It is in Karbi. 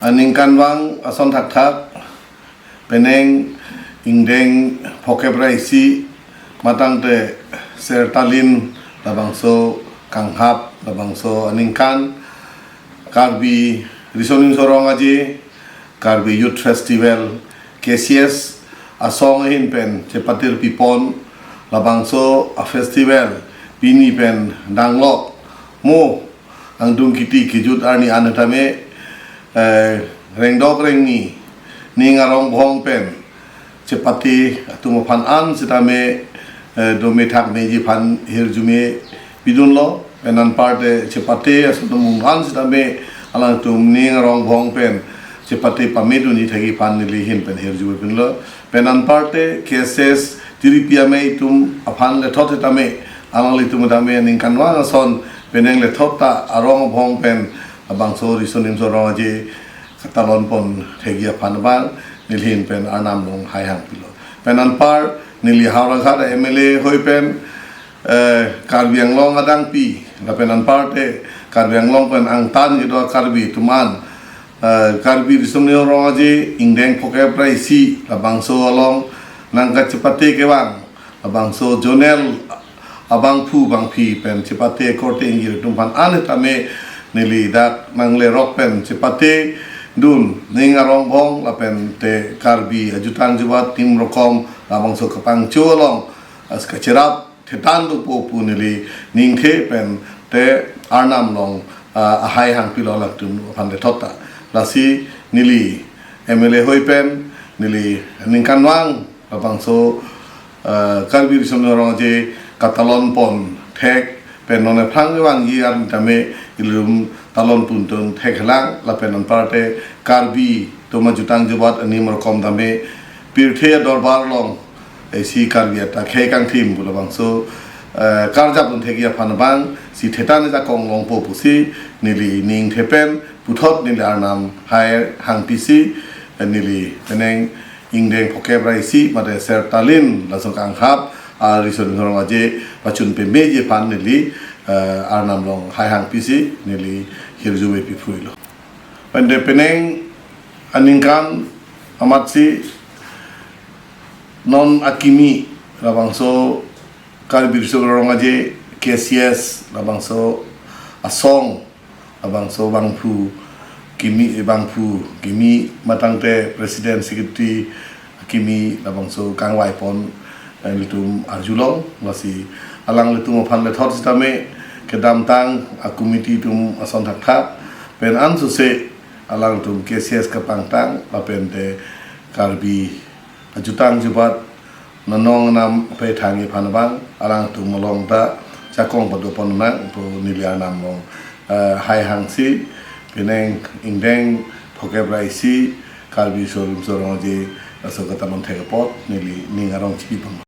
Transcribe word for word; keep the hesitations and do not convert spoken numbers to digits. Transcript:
Aningkanvang ason thakthak, penang ingdeng phokep ra isi, matangte Sertalin labangso kanghap, labangso aningkan, Karbi Riso Nimso Rong Aje, Karbi Youth Festival, K C S asong ahin pen chepatir pipon, labangso a festival pini pen danglok mo angdung kiti kejut arni an tame, eh, rengdok rengni ning arong bhong pen chepate atum aphan an sitame, eh, dome thakmeji aphan hirjume pidunlo. Pen anparte chepate ason mung an sitame alangtum ning arong bhong pen chepate pamedunji thekji aphan neli ahin pen hirjume pinlo. Pen anparte K S S tiripi amei atum aphan lethot sitame, alanglitum tame aningkanvang ason penang lethot ta arong bhong pen labangso Riso Nimso Rong Aje katalon pon thekji aphan abang neli ahin pen Arnam along hai hangpilo. Pen anpar neli Howraghat M L A hoi pen, eh, Karbi Anglong adangpi, lapen anparte Karbi Anglong pen angtan kedo Karbi atum an, eh, Karbi Riso Nimso Rong Aje ingdeng phokep ra isi labangso along nangkachepate kevang labangso zonal abangphu bangphi pen chepate korte ingjir atum aphan an tame neli dak nanglerok pen chepatedun ning arong bhong lapen te Karbi ajutang jubat nim rokom labangso kapangcho along, as kacherap thetan dopo pu neli ningthe pen te Arnam along, ah, ahai hangpilo alangtum aphan lethot ta. Lasi neli M L A hoi pen neli aningkanvang labangso, eh, Karbi Riso Nimso Rong Aje katalon pon thek pen non aphrang vangji an tame ilitum talon pon ton theklang, lapen anparte Karbi atum ajutang jubat anim rokom tame pirthe adorbar along isi Karbi athak khei kangthim pu labangso, eh, karjap dun thekji aphan abang si thetan jakong longpo pusi neli ningthe pen puthot neli Arnam hai hangpisi, eh, neli penang ingdeng phokep ra isi mate Sertalin lason kanghap a Riso Nimso Rong Aje pachun pemeji aphan neli, eh, Arnam along hai hangpisi neli hirjume piphruilo. Pen te penang aningkan amatsi non akimi labangso Karbi Riso Rong Aje K C S labangso asong, labangso bangphu kimi, bangphu kimi matangte President Secretary kimi labangso kangvai pon, eh, ilitum arjulong, lasi alanglitum aphan lethot sitame kedamtang a committee atum ason thakthak pen ansose alangtum K C S kapangtang lapen te Karbi ajutang jubat nanong nam pethangji aphan abang alangtum along ta jakong pado ponnang pu neli Arnam along, eh, hai hangsi penang ingdeng phokep ra isi Karbi Riso Nimso Rong Aje laso katalon thek apot neli ning arong chipi pon.